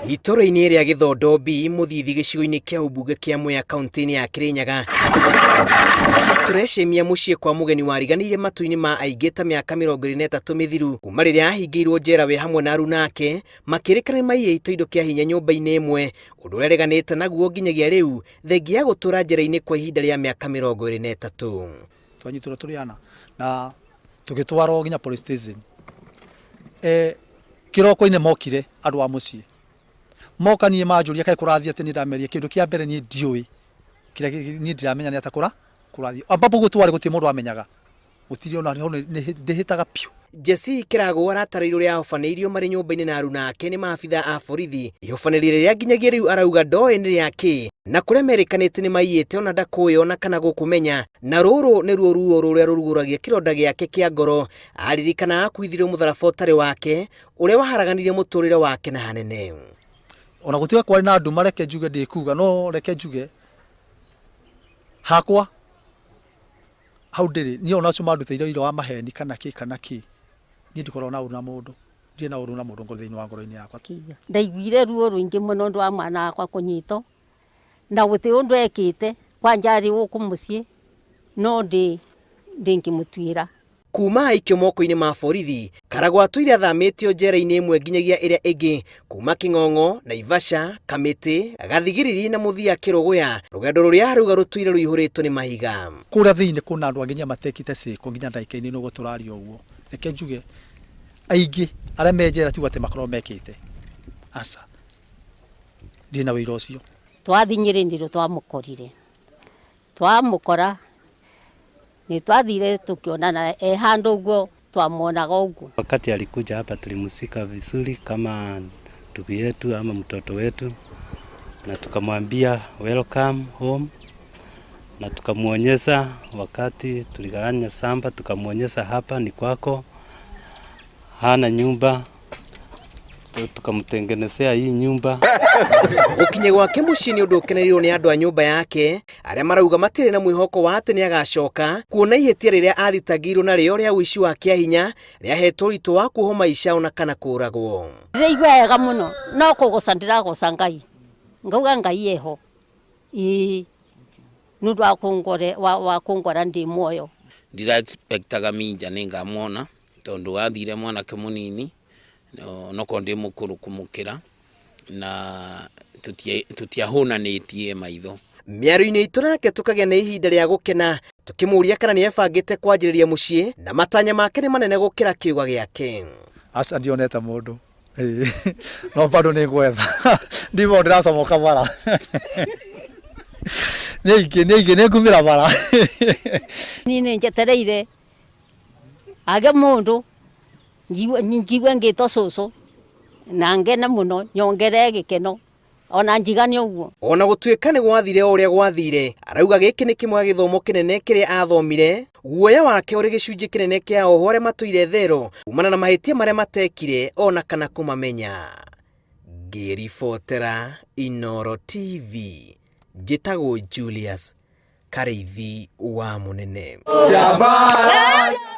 Itũra-inĩ rĩa Gĩthondo B Mũthithi gĩcigo-inĩ kĩa ũmbunge kĩa Mwea kaunti-inĩ ya Kĩrĩnyaga tũrecemia mũciĩ kwa mũgeni wariganĩire matũ-inĩ ma aingĩ ta mĩaka 23 mĩthiru kuma rĩrĩa ahingĩirwo njera we hamwe na aruna ake makĩrĩkana nĩmaiyĩte indo kĩa hinya nyũmba-inĩ ĩmwe ũndũ ũrĩa areganĩte naguo nginyagia rĩu thengia ya gũtũra njera-inĩ kwa ihinda rĩa mĩaka 23. Twanyitirwo tũrĩ ana na tũgĩtwarwo nginya police station. E, kĩroko-inĩ mokire andũ a mũciĩ moka niĩ manjũria kaĩ kũrathiĩ atĩ niĩ ndameria kĩndũ kĩa mbere niĩ ndiũĩ kĩrĩa niĩ ndiramenya nĩ atĩa kũra kũrathiĩ ambapo ũguo twarĩ gũtirĩ mũndũ wamenyaga gũtirĩ ona ndĩhĩtaga biũ. Jesse Kĩragũ aratarĩirie ũrĩa ahobanĩirio marĩ nyũmba-inĩ na aruna ake nĩ maabitha a borithi, ihobanĩrio rĩrĩa nginyagia rĩu arauga ndoĩ nĩ rĩa kĩ, na kũrĩa merĩkanĩte nĩ maiyĩte ona ndakũĩ ona kana gũkũmenya, na rũrũ nĩruo ruo rũrĩa rũrugũragia kĩronda gĩake kĩa ngoro aririkana akuithirio mũtharaba ũtarĩ wake ũrĩa waharaganirie mũtũrĩre wake na hanene. Ona gũtuĩka kwarĩ na nduma reke njuge ndĩkuga no reke njuge hakwa hau ndĩrĩ niĩ ona acio mandutĩire ũira wa maheni kana kĩ kana kĩ niĩ ndikoragwo na ũru na mũndũ ndirĩ na ũru na mũndũ thĩinĩ wa ngoro-inĩ yakwa. Ndaiguire ruo rũingĩ mũno ũndũ wa mwana wakwa kũnyitwo na gũtirĩ ũndũ ekĩte kwanja arĩ gũkũ mũciĩ no ndĩngĩmũtuĩra. Kuma aikio moko-inĩ ma borithi, Karagũ atũire athamĩtio njera-inĩ ĩmwe nginyagia ĩrĩa ĩngĩ kuma Kĩng'ong'o, Naivasha, Kamĩtĩ, Gathigiriri na mũthia Kĩrũgũya, rũgendo rũrĩa arauga rũtũire rũihũrĩtwo nĩ mahiga. Kũrĩa thĩinĩ kwĩna andũ angĩ nginya matekĩte ciĩko nginya ndagĩka-inĩ ĩno ũguo tũraria ũguo. Reke njuge aingĩ arĩa me njera ti atĩ makoragwo mekĩte, aca, ndirĩ na ũira ũcio. Twathiĩ Nyĩrĩ nĩrĩo twamũkorire, twamũkora nĩ twathire tũkĩonana e handũ ũguo twamuonaga ũguo. Wakati alikuja hapa tulimshika vizuri kama ndugu yetu ama mtoto wetu, na tukamwambia welcome home, na tukamwonyesha wakati tuligawanya shamba, tukamwonyesha hapa ni kwako, hana nyumba, tukamtengenezea hii nyumba. Gũkinya gwake mũciĩ nĩ ũndũ ũkenereirwo nĩ andũ a nyũmba yake arĩa marauga matirĩ na mwĩhoko wa atĩ nĩ agacoka kuona ihĩtia rĩrĩa athitangĩirwo narĩo rĩa ũici wa kĩahinya rĩahetwo ũritũ wa kuohwo maica ona kana kũragwo. Ndĩraigua wega mũno no kũgoca ndĩragoca Ngai ngauga Ngai eho ĩĩ nĩ ũndũ wa kũngora ndĩ muoyo. Ndira expectaga Minja nĩ ngamwona tondũ athire mwanake mũnini onokorwo ndĩ mũkũrũ kũmũkĩra na tũtiahũnanĩtie maitho. Mĩario-inĩ itũ nake tũkagĩa na ihinda rĩa gũkena tũkĩmũria kana nĩ ebangĩte kwanjĩrĩria mũciĩ na matanya make nĩ manene gũkĩra kĩũga gĩake. Aca ndionete mũndũ no bado nĩ ngwetha ndimo ndĩracomoka bara nĩ aingĩ nĩ aingĩ nĩ ngumĩra bara. Niĩ nĩ njetereire age mũndũ njigue ngĩtwo cũcũ na ngene mũno nyongerere gĩkeno ona njigane ũguo. Ona gũtuĩka nĩ gwathire o ũrĩa gwathire, arauga gĩkĩ nĩ kĩmwe gĩa gĩthomo kĩnene kĩrĩa athomire, guoya wake ũrĩ gĩcunjĩ kĩnene kĩa oho arĩa matũire thero kumana na mahĩtia marĩa matekire ona kana kũmamenya. Ngĩribotera Inooro TV, njĩtagwo Julius Karĩithi wa Mũnene. Jabara.